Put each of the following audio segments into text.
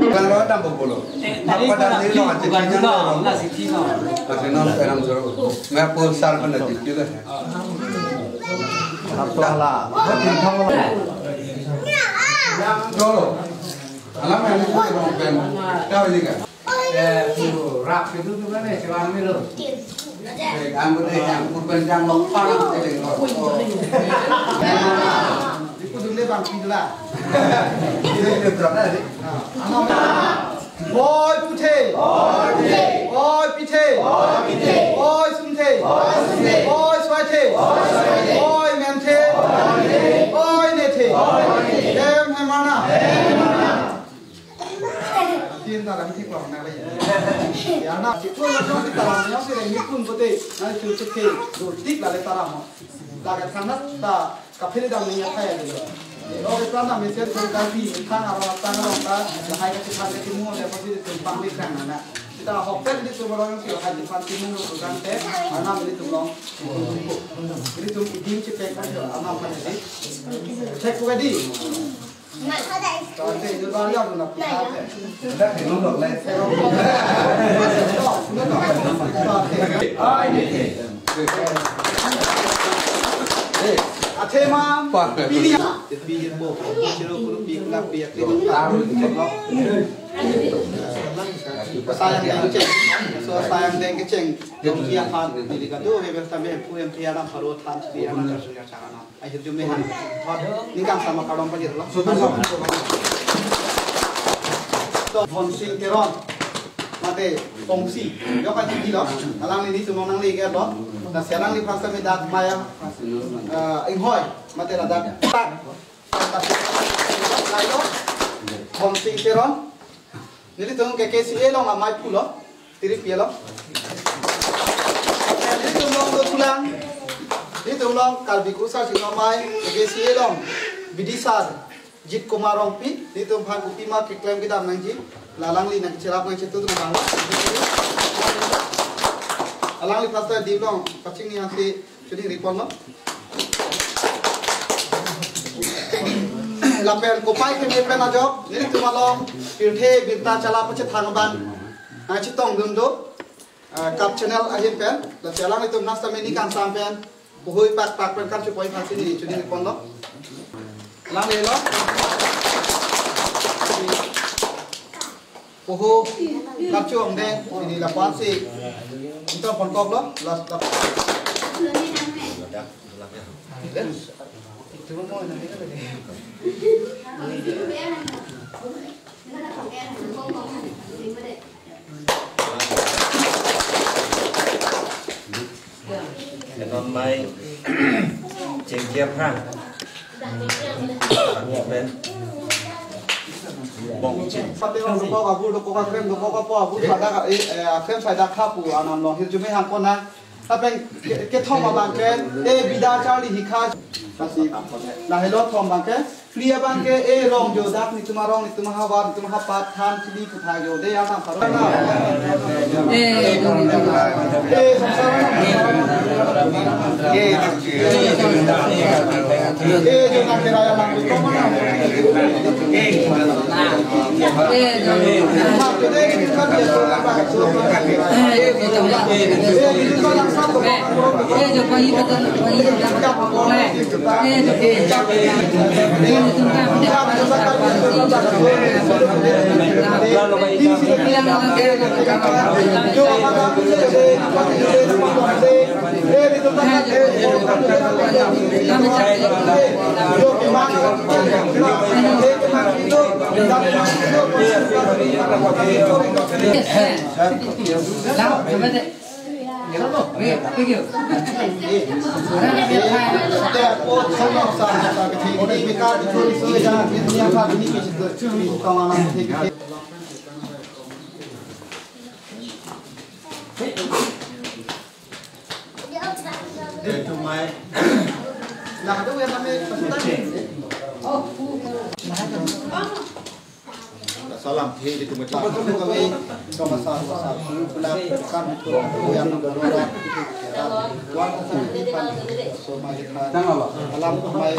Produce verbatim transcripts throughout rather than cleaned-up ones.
Kang ro dam bolo. Apa dam ni lo, aja bukan ni lo, lo. Kasi non peram soro. Nggak pulsar pun ada juga. Satu lah. Yang dolo. Alam yang itu yang pen. Tahu juga. Eh, tu rap itu tu kan, eh, celang ni lo. Eh, anggur, eh, yang kurban yang lokpar, eh, lokpar. Itu dulu bang, itu lah. Itu, itu berapa tadi? Oi puthe. Oi puthe. Oi pithe. Oi pithe. Oi sumthe. Oi sumthe. Oi soithe. Oi soithe. Oi menthe. Oi menthe. Oi menthe. Hem hem mana. Hem hem mana. Tin ta lam thik long na le. Ya na, si pun na si ta lam ya si le ni pun ko te. Na si si ke. Do tik la le ta lam. La ka thang na ta. Kaphere dam ni ya kaya dulu. Oke, pran dam ni sen kong kapi, kang aro tang aro ta, lahai kachiphan kachimu, le pasi di tumpang di kang nana. Kita hotel di tumpang orang si lahai kachiphan chimu lo tukang te, mana di tumpang. Di tum idim chipek kan, ama kan di. Cek ko di. Tante, itu baru yang nak. Udah, minum dong, le. Ai, ini. Athema, pini. Pi bo, chiro kuru pi kena pi ak pi taru di blok. Sayang deng kecheng, so sayang deng kecheng. Dong pi aphan, di kado, hebe sampai pu em pi anam pharo than, di anam kasung ya changan. Ahirjume han. Ni kang sama kadong pajir lo. To Bonsing Teron. Mate Pongsi. Yo kan di lo. Alangli nelitum nangle ke lo. Na si alangli phasa me dak maya. Eh, inghoi. Mate ladak. Tak. Lailo. Bonsing Teron. Nelitum ke K C A along amei pulo. Tiri pi along. Nelitum along do pulang. Nelitum along Karbi Kurusar si amei, K C A along bidisar Jit Kumar Rongpi, nelitum aphan kopima keklem kedam nangji. La alangli nangcherap nangchetu tum bang. Alangli pastor di along pachingni asi Chini ripon lo. Lapen kopai keme pen ajok, nelitum along pirthe birta chala pachethang abang nangchetongdun do, ah, Cup Channel ahin pen, la chala nelitum nasta meni kangsam pen, puhui pak pak pen kan chupoi phan chini chini ripon lo. Alanglilo. Oho, kapchong deh, ini lapan si. Ito pon kok lo, las lap. Enon mai chengki aphrang. Amen. Bongchit. Pati rong dokok abu, dokok akrem, dokok apo abu, pada, eh, eh, akrem sai dak hapu, anam long hirjume hangkona. Tapi ke, kethom abang ke, eh, bida charli hikha. Pasi, lahelo thom abang ke. Pli abang ke, eh, rong jo dak, netum arong, netum ahavar, netum ahapat, than chili puthai jo, dei, yang tang pharo. Eh, eh, jo nang kira yang nang. Eh, jo. Eh, jo, pagi betul, pagi betul. Alamthe ilitum kami kami kami sa sa sa pula kan tu yang nomor dua. Tuan sa di pan so mai kita alam mai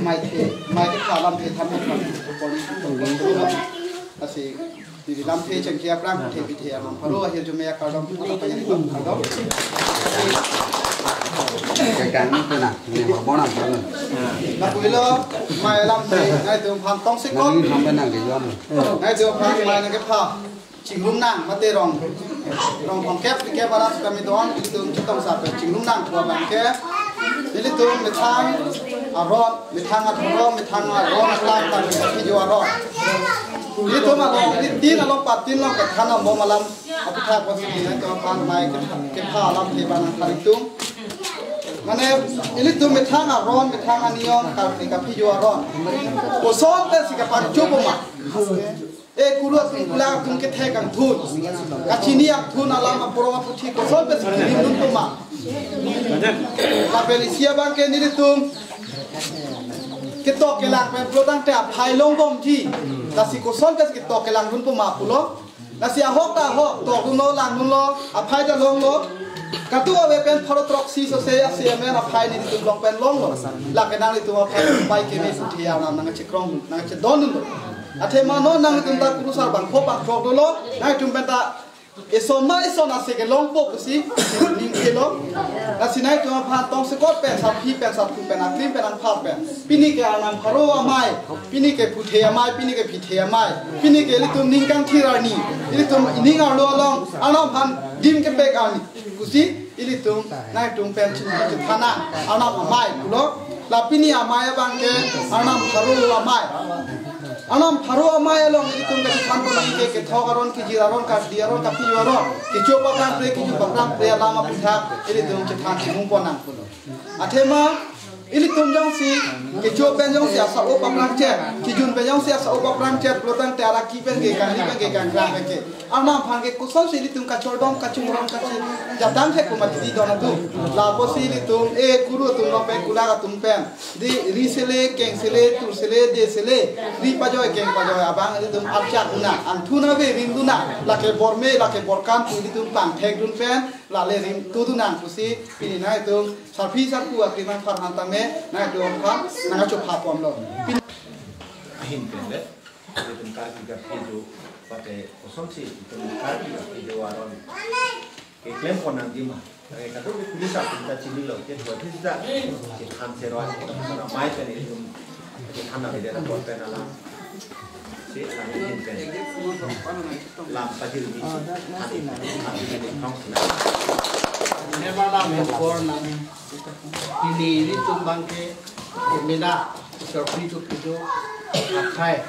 mai the mai kita alamthe tham tham pon pon asi di lamthe chengki aphrang the pithe alam pharo ahirjume akardom apa yang kardom. Kekang itu na, ini hormon apa na? Lapulo mai alamthe nangtum aphan tongsekot. Nang ini sampai nang kejuam. Nangtum aphan mai nangkepha chingrumnang mate rong rong thomkep phlikep arat kami don ilitum chetong sa pen chingrumnang pu abangke ilitum methang aron, methang aron, methang aron aklak ta video aron. Ilitum along, ilitin along patin along kethan amo malam aphuthak apotsi nangtum aphan mai kepha alamthe abang nangthan ilitum. Mane ilitum methang aron, methang aniyom, karpi ka video aron. Kosonsi kapangcho puma. E kuru atum kula atum kethek angthun, kachini angthun alam aporong aputhi kosonsi kirim dun puma. Lapen isi abangke nelitum ketok kelang pen pulo tangte aphai longbomji. Lasi kosonsi ketok kelang dun puma pulo. Lasi ahok ta ahok, tok dunlo, lang dunlo, aphai ta longlo. Katu ave pen pharo throksi sose asi amen aphai nelitum along pen longlo. Lake nanglitum aphai pai keme puthi alam nangchekrong, nangchedon dunlo. Athema non nangtum ta kurusar bangpho bangthrok dolo, nangtum pen ta eson ma eson ase kelongpo pusi ning kelo. Lasi nangtum aphan tongsekot pen, sarpi pen, sarthu pen, aklim pen, angphar pen. Pini ke Arnam pharo amei, pini ke puthe amei, pini ke pithe amei, pini ke ilitum ning kangthir arni, ilitum ning arlo along Arnam aphan dim kepek arni pusi ilitum nangtum pen chin chin thana Arnam amei pulo. La pini amei abangke Arnam pharo amei. Arnam pharo amei along ilitum kachethan pon ke kethok aron, kejir aron, kardi aron, kapi aron, kecho paprang pre, keju paprang pre alam aphuthak ilitum chethan chimung pon nang pulo. Athema ilitum jongsi kecho pen jongsi asa-o paprang chet, kejun pen jongsi asa-o paprang chet pulo tangte araki pen ke, kangni pen ke, kangkrang pen ke, Arnam aphan ke kosonsi ilitum kachordom, kachumrom, kachejatang thek puma titi don atum. Lapusi ilitum e kuru atum along pen, kula atum pen, di ri sele, keng sele, tur sele, de sele, ri pajoi, keng pajoi abang ilitum archak dun nang, angthun ave rim dun nang, lake bor me, lake bor kam pu ilitum pangthek dun pen, lale rim tu dun nang pusi pini nangtum sarpi sarpo akri nang pharhan tame nangtum aphan nangchopha ponlo. Pini ahin pen le, ilitum karpi karpi jo, pate kosonsi ilitum karpi karpi jo aron keklem pon nangji ma. Lake kadokave police atum ta chinilo, ke buat sita chethan seroi, karena amei pen ilitum chethan na beda na pon pen alam. Si alam ini pen lam pajir misi, tadi tadi ini kong sina. Never lam yang pon nang. Pini ilitum abangke mena, sorpi tu pido akai.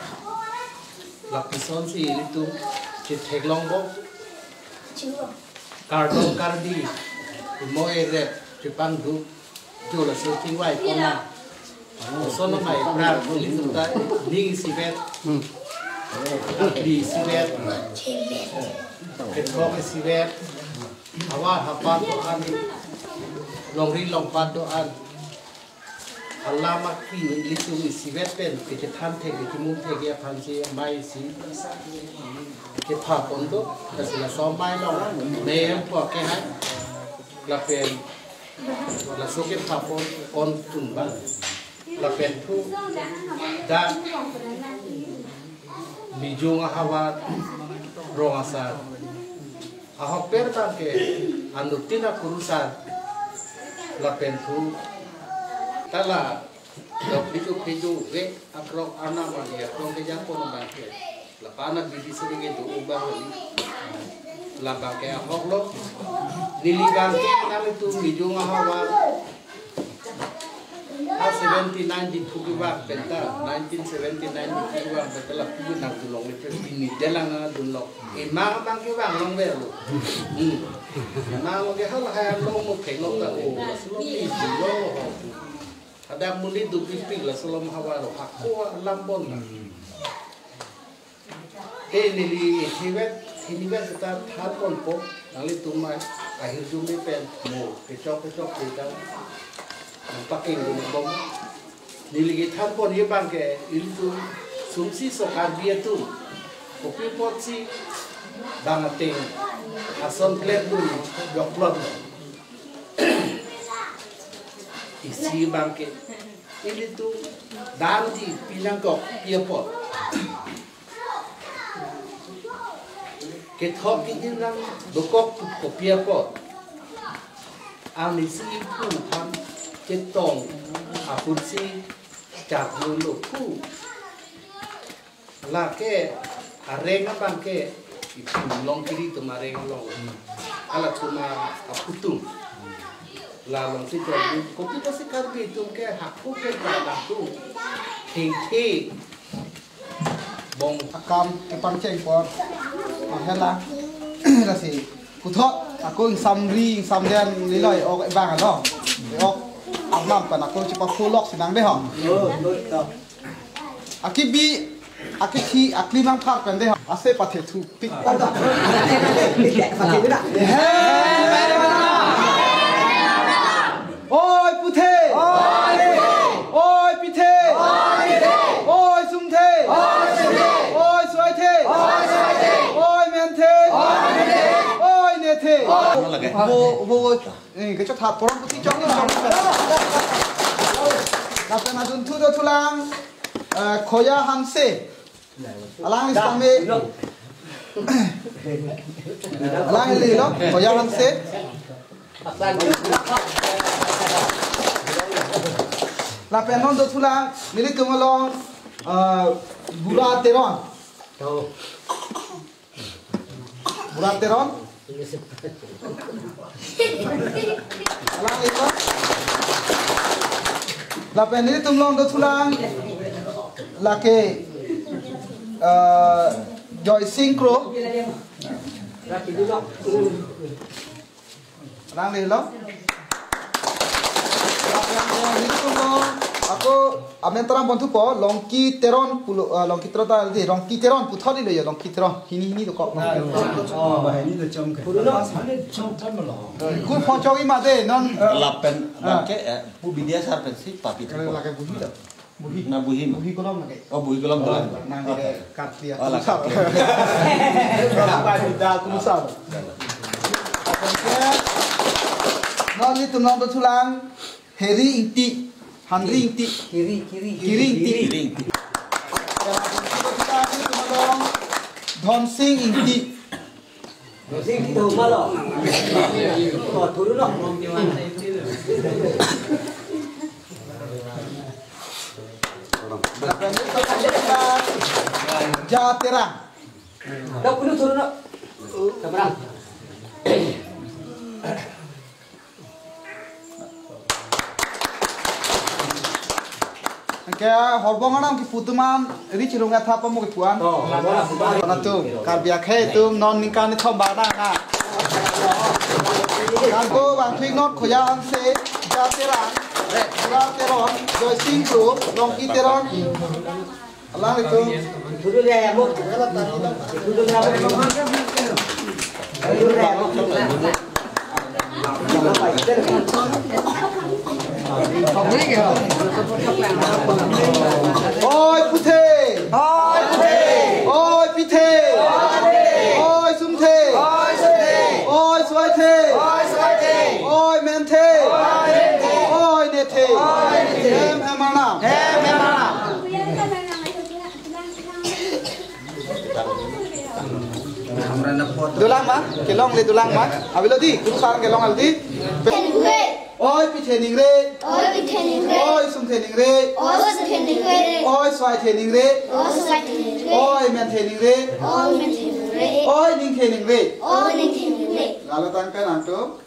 Lapuson si ilitum chetheklong bo. Kardom kardi, mo erep, chepangduk, jo laso chingvai pon nang. Koson amei aphrang ilitum ta ning isivet, akri isivet, kethok isivet, havar hapat do-an, longri longpat do-an. Alam akri ilitum isivet pen kechethan thek, kechimung thek aphan si amei si kepha pon do, lasi laso amei along mei po kehai, lapen laso kepha pon kon tun abang, lapen thu dak Mijung ahavar rong asar. Ahok per abangke anuttin akurusar lapen thu ta la dok piju piju ve akrong anam ani akrong kejampon abangke. Lapen abidi sering itu ubah lagi. Labangke ahok lo. Neli abangke nanglitum Mijung ahavar. Ha seventy nine di phuki bak penta, nineteen seventy nine di phuki bak penta lapu nangtulong le pes pini delang a dunlok. Emang abangke vang longver lo. Hmm. Emang abangke halahai an long mo phenglok ta o. Laso lo ni dunlok ho. Hadak monit dopik pik laso lo havar lo. Hako alam bon. Te neli hinivet, hinivet seta than ponpo, nanglitum mai, ahirjume pen, mo, kechok kechok seta, nangpakeng dun bom. Neli kethan ponji abangke, ilitum, sumsi so Karbi atum. Kopi apotsi bang ateng ason klemdun jokplot lo. Isi abangke ilitum damji pinangkok pi apot. Kethok kejin nangdokok kopi apot. Arnisi pu aphan chetong apotsi chak lo pu. Lake areng abangke itum Longkiri atum areng along. Halatum aphutum. La alongsi chok kopi apotsi Karbi atum ke hako ke kadang atum. Thengthe. Bong akam kepangcheng apor. Mahela. Lasi puthot ako ingsamri ingsamden liloi ok bang alo. Ok arnam pen ako chepaphulok sinang de ho. Akibi, akithi, akli nangphar pen de ho. Ase pathe thu pik. Oi puthe! Oi pithe! Oi sumthe! Oi suaithe! Oi menthe! Oi nethe! Bo, bo, bo. Eh, kechotha poron pusi chong ni chong. Lapen adunthu dothulang, eh, Khoya Hanse. Alangli sitame. Alangli lo, Khoya Hanse. Lapen non dothulang, nelitum along, eh, Bura Teron. Bura Teron. Alangli lo. Lapen nelitum along dothulang. Lake, eh, Joy Singh Kro. Alangli lo. Nelitum along, ako amen taram ponthupo, Longki Teron pulo, ah, Longki Teron ta, di, Longki Teron puthot lo yo, Longki Teron. Hini, hini dokok. Oh, hini do chom ke. Pulo. Hini chom chom lo. Kur phone chok ima de, non. Lapen, ah, bangke, eh, pu Bidya sar pensi papi. Lake buhi lo. Buhi. Na buhi ma? Buhi kolom lake. Oh, buhi kolom, oh, kolom. Nang, oh, ke kartli. Oh, la kartli. Bang Bidya Kulusar. Non nelitum along dothulang, Heri Ingti, Henry Ingti. Kiri, kiri. Kiri Ingti. Kiri Ingti. Nelitum along, Dhonsing Ingti. Sing kita humalo. Oh, turun lo. Ja Terang. Dah, turun lo. Seberang. Ke horbong anam kipu atum an, ri chirung athap mo kipu an. Oh, horbong athap. Anatum, Karbi akhei atum, non ningkan ni thom bana na. Karbo bang thik non Khoya Hanse, Ja Terang, Bura Teron, Joy Singh Kro, Longki Teron. Alanglitum. Dulu dia yang mau. Dulu dia yang mau. Dulu dia yang mau. Oi puthe! Oi puthe! Oi pithe! Oi sumthe! Oi sumthe! Oi suaithe! Oi suaithe! Oi menthe! Oi menthe! Oi nethe! Oi nethe! Hem hem arnam! Hem hem arnam! Dolang ma, kelong le dolang ma. Avelo di, guru sarang kelong al di. Oi pithe ningre. Oi pithe ningre. Oi sumthe ningre. Oi sumthe ningre. Oi suaithe ningre. Oi suaithe ningre. Oi menthe ningre. Oi menthe ningre. Oi ningthe ningre. Oi ningthe ningre. Lalo tangka nangtum.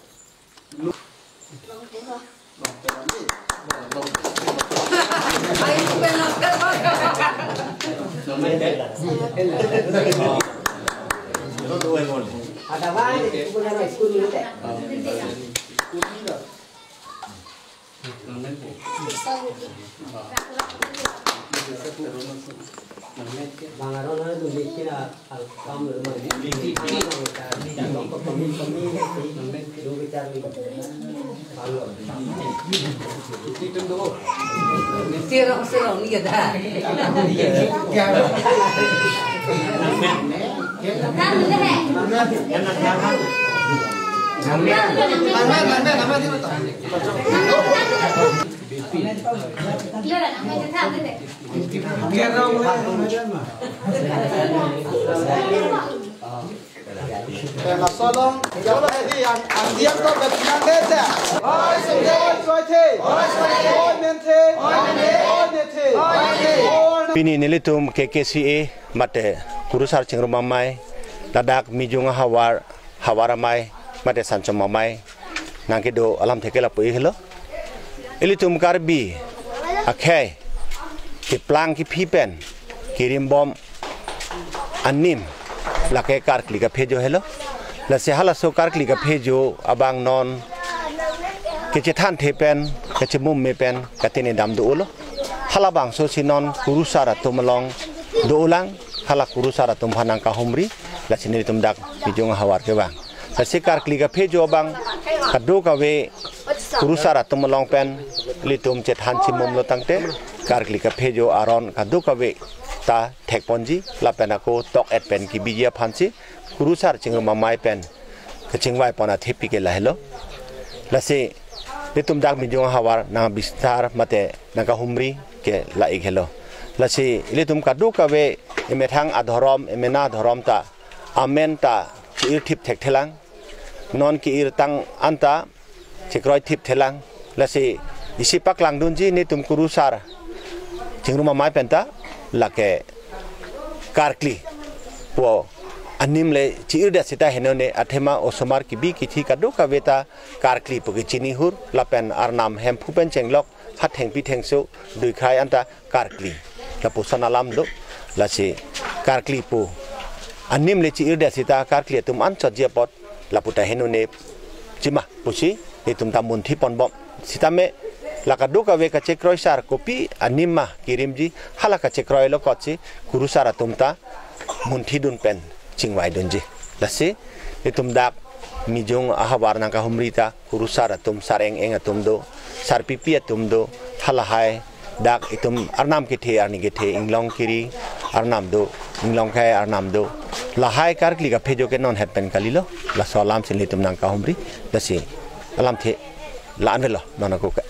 Laso along, jalo hedi, ang, ang diang to bet pinang dete. Oi, sumde, oi, soithe. Oi, menthe. Oi, menthe. Pini nelitum K K C A mate Kurusar Chingrum Amei, ladak Mijung ahavar, havar amei mate Sanchom Amei nangkedo alamthe ke lapu-ik helo. Ilitum Karbi akhei keplang kephi pen kerimbom anim lake karkli kaphejo helo. Lasi halaso karkli kaphejo abang non kechethanthe pen, kachemumme pen katene dam do-olo. Halabangso si non kurusar atum along do-olang, hala kurusar atum aphan nangkahumri, lasi nelitum dak Mijung ahavar kevang. Lasi karkli kaphejo abang kadokave kurusar atum along pen ilitum chethan chemumlo tangte, karkli kaphejo aron kadokave ta thekponji, lapen ako tok-et pen kebiji aphansi Kurusar Chingrum Amei pen kachingvai pon athepi ke lahelo. Lasi ilitum dak Mijung ahavar nangbistar mate nangkahumri ke la-ik helo. Lasi ilitum kadokave emethang adhorom, emena adhorom ta amen ta chi-irthip thekthelang. Non ke-irtang anta chekroithip thelang. Lasi isi paklangdunji nelitum Kurusar Chingrum Amei penta lake karkli pu anim le chi-irdet seta henone athema osomar kebi kethi kadokave ta karkli pu kechini hur lapen Arnam Hemphu pen chenglok ha thengpi thengso duikhai anta karkli lapuson alam do. Lasi karkli pu anim le chi-irdet seta karkli atum anchotji apot lapu ta henone chima pusi nelitum ta munthi ponbom. Sitame la kadokave kachekroisar kopi anim ma kerimji, hala kachekroi lokotsi kurusar atum ta munthidun pen chingvaidunji. Lasi nelitum dak Mijung ahavar nangkahumri ta kurusar atum, sar eng eng atum do, sar pipi atum do, halahai dak itum arnam kethe, arni kethe, inglong kiri arnam do, inglong khei arnam do. Lahai karkli kaphejo ke non het pen kalilo, laso alamsi nelitum nangkahumri. Lasi alamthe la-an avelo, non ako ke.